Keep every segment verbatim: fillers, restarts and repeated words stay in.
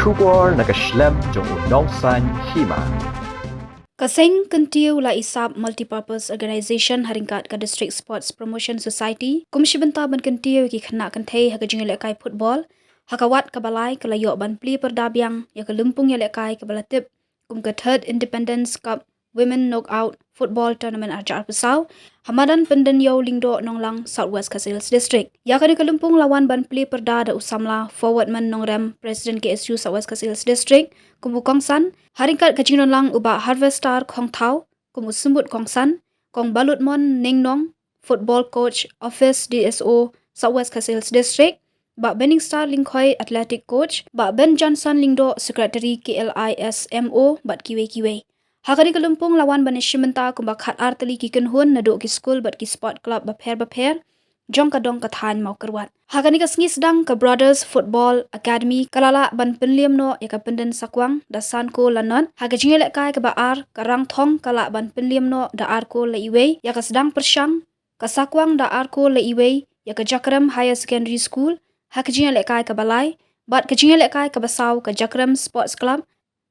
Khubor na ka shlem jong u nongsan hima. Ka seng kyntiew la isap Multipurpose Organization ha ryngkat ka District Sports Promotion Society kum shi bynta ban kyntiew ïa ki khynnah kynthei ha ka jingïalehkai football ha ka wat kaba lai ka la ïoh ban plie pyrda biang ïa ka lympung ïalehkai kaba la tip kum ka Third Independence Cup Women Knockout Football Tournament arhajar arphew saw ha madan Pyndenïew Lyngdoh Nonglang, South West Khasi Hills District. Ïa kane ka lympung la wan ban plie pyrda da u samla Forwardman Nongrem, President K S U South West Khasi Hills District kum u kongsan, ha ryngkat ka jingdon lang u Bah Harvester Khongthaw kum u symbud kongsan, Kong Balutmon Ningnong, Football Coach, Office D S O, South West Khasi Hills District, Bah Benningstar Lyngkhoi, Athletic Coach, Bah Ben Johnson Lyngdoh, Secretary K L I S M O, bad kiwei kiwei. Ha kane ka lympung la wan ban ïashim bynta kumba khat ar tylli ki kynhun naduh ki skul bad ki sport club bapher bapher jong ka dong ka thaiñ Mawkyrwat. Ha kane ka sngi sdang ka Brothers Football Academy ka la lah ban pynliem noh ïa ka Pynden Sakwang da san kol la nod. Ha ka jingïalehkai kaba ar, ka Rangthong ka lah ban pynliem noh da ar kol la iwei ïa ka sdang pyrshang, ka Sakwang da ar kol la iwei ïa ka Jakrem Higher Secondary School. Ha ka jingïalehkai kaba lai bad ka jingïalehkai kaba saw, ka Jakrem Sports Club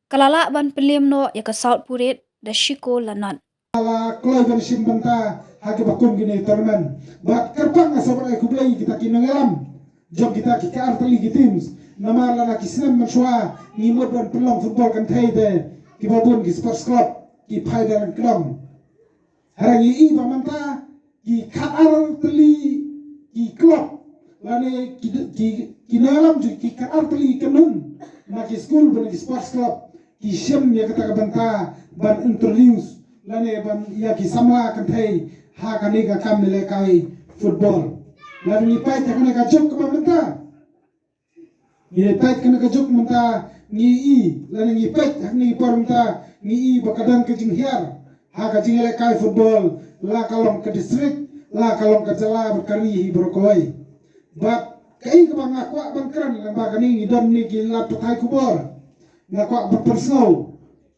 ka la lah ban pynliem noh ïa ka South Pureit da shi kol la nod. La kloi ban shim bynta ha kaba kum kine tournament. Bad kyrpang nga sa ai khublei kita ki nongïalam jong kita ki khatar tylli ki teams. Namar lada ki snem mynshuwa ngi mut ban pynlong football kynthei te kiba bun ki sports club ki phai da lyngkdong. Hynrei ngi i ba mynta ki khatar tylli ki club lane ki, ki, ki nongïalam jong ki khatar tylli ki kynhun na ki skul bad na ki sports club ki shim ïa kata ka bynta ban introduce lane ban ïa ki samla kynthei ha kane ka kam ïalehkai football. Lada ngi peit ha kane ka juk kaba mynta, ngi peit kane ka juk mynta, ngi i, lane ngi peit ha kane ka por mynta, ngi i ba ka don ka jinghiar ha ka jingïalehkai football, la ka long ka district, la ka long ka jylla bad ka ri hi baroh kawei. Bad kaei kaba nga kwah ban kren lyngba kane, ngi don ne ki lad pathai khubor, nga kwah ban pynsngew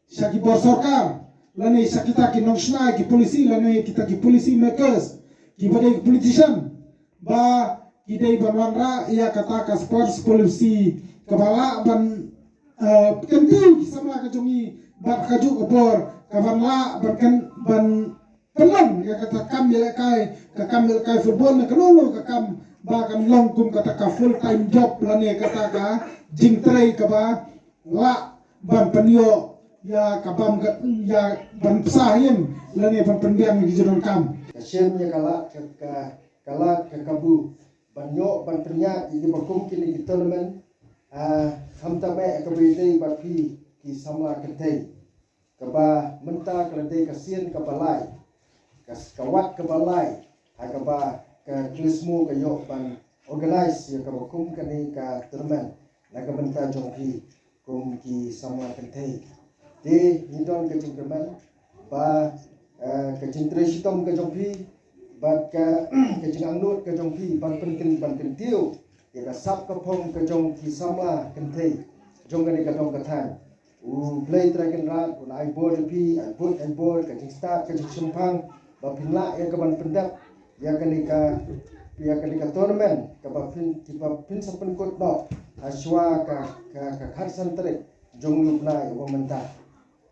sha ki bor sorkar lane sha kita ki nongshna ki policy lane kita ki policy makers, kiba dei ki politician, ba ki dei ban wanrah ïa kata ka sports policy kaba lah ban, eh, kyntiew ki samla ka jong ngi bad kajuh ka bor kaban lah ban kyn, ban pynlong ïa kata ka kam ïalehkai, ka kam ïalehkai football ne kano kano ka kam, ba kan long kum kata ka full time job lane kata ka jingtrei kaba lah ban pynïoh ïa ka bam ka, ïa ban pynbha ïing lane ban pynbiang ïa ki jingdonkam. Ka shim ïa ka lad ka, ka, ka lad ka kabu ban ïoh ban pynïaid ïa kiba kum kine ki tournament, ah, khamtam eh kaba ïadei bad phi ki samla kynthei. Kaba mynta ka la dei ka sien kaba lai, ka, ka wat kaba lai ha kaba ka Klismo ka ïoh ban organise ïa kaba kum kane ka tournament na ka bynta jong phi kum ki samla kynthei. Te ngi don ka jingkyrmen ba, eh, ka jingtrei shitom ka jong phi bad ka, ka jingangnud ka jong phi ban pynkyntiew, ban kyntiew ïa ka sap ka phong ka jong ki samla kynthei jong kane ka dong ka thaiñ. U Blei Trai Kynrad un ai bor ïa phi, ai bor, ai bor ka jingstad ka jingshemphang ba phin lah ïa ka ban pyndep ïa kane ka, ïa kane ka tournament kaba phin, kiba phin sa pynkut noh ha shuwa ka, ka, ka khatsan tarik jong u bnai uba mynta.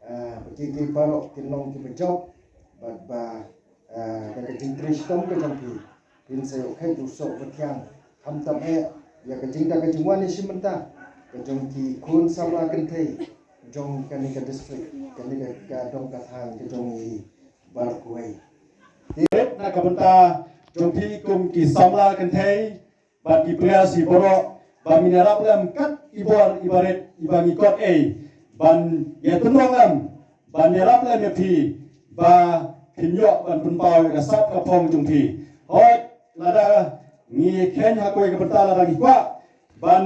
Ah, ba ki, ki baroh kin long kiba jop bad ba, ah, da ka jingtrei shitom ka jong phi phin sa ïoh khet u soh ba thiang, khamtam eh ïa ka jingda ka jingwan ïashim bynta ka jong ki khun samla kynthei jong kane ka district, kane ka, ka dong ka thaiñ ka jong ngi baroh kawei. Te na ka bynta jong phi kum ki samla kynthei bad ki players hi baroh, ba ngin ïarap lem kat i bor i barit iba ngi kot ei ban ïa tynrong lem ban ïarap lem ïa phi ba phin ïoh ban pynpaw ïa ka sap ka phong jong phi. Hooid, lada ngi kheiñ ha kawei ka bynta, lada ngi kwah ban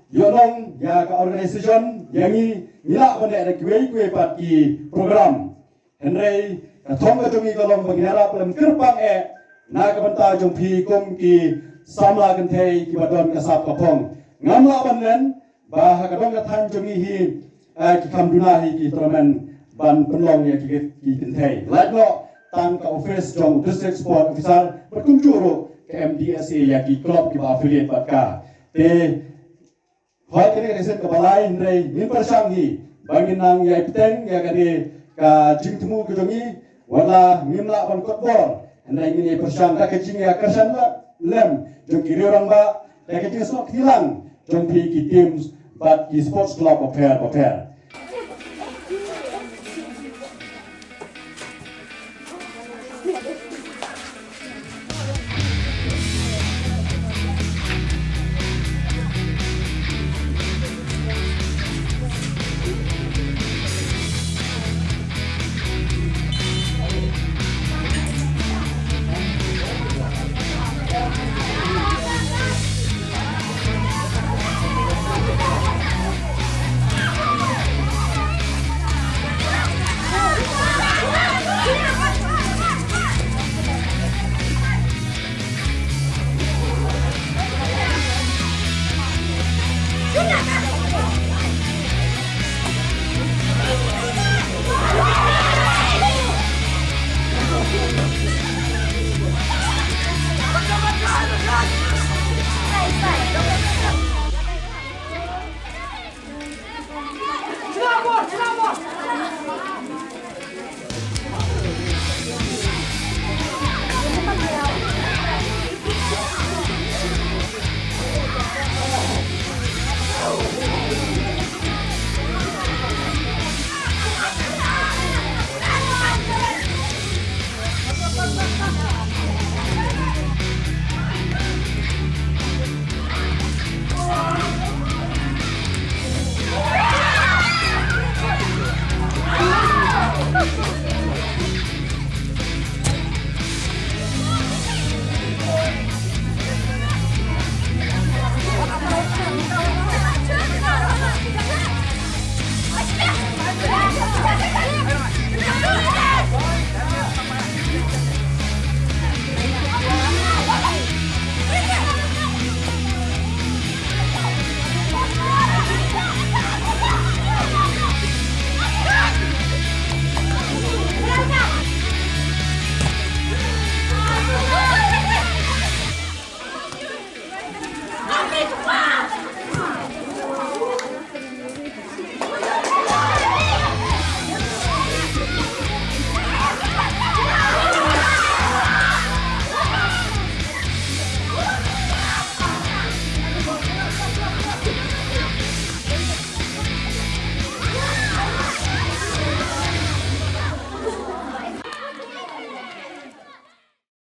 ïohnong ïa ka organisation, ïa ngi, ngi lah ban leh da kiwei kiwei pat ki program. Hynrei ka thong ka jong ngi ka long ba ngin ïarap lem kyrpang eh na ka bynta jong phi kum ki samla kynthei kiba don ka sap ka phong. Ngam lah ban len ba ha ka dong ka thaiñ jong ngi hi, eh, ki kham duna hi ki tournament ban pynlong ïa ki, ki kynthei. Lait noh tang ka office jong District Sport Officer bad kumjuh ruh ka M D S A ïa ki club kiba affiliate bad ka. Te Hoi kane ka sien kaba lai hynrei ngin pyrshang hi ba ngin nang ïai bteng ïa kane ka jingthmu ka jong ngi. Wat la ngim lah ban kot bor hynrei ngin ïai pyrshang da ka jingïakyrshan lem jong ki riew rangbah, da ka jingsnoh kti lang jong phi ki teams bad ki sports club bapher bapher.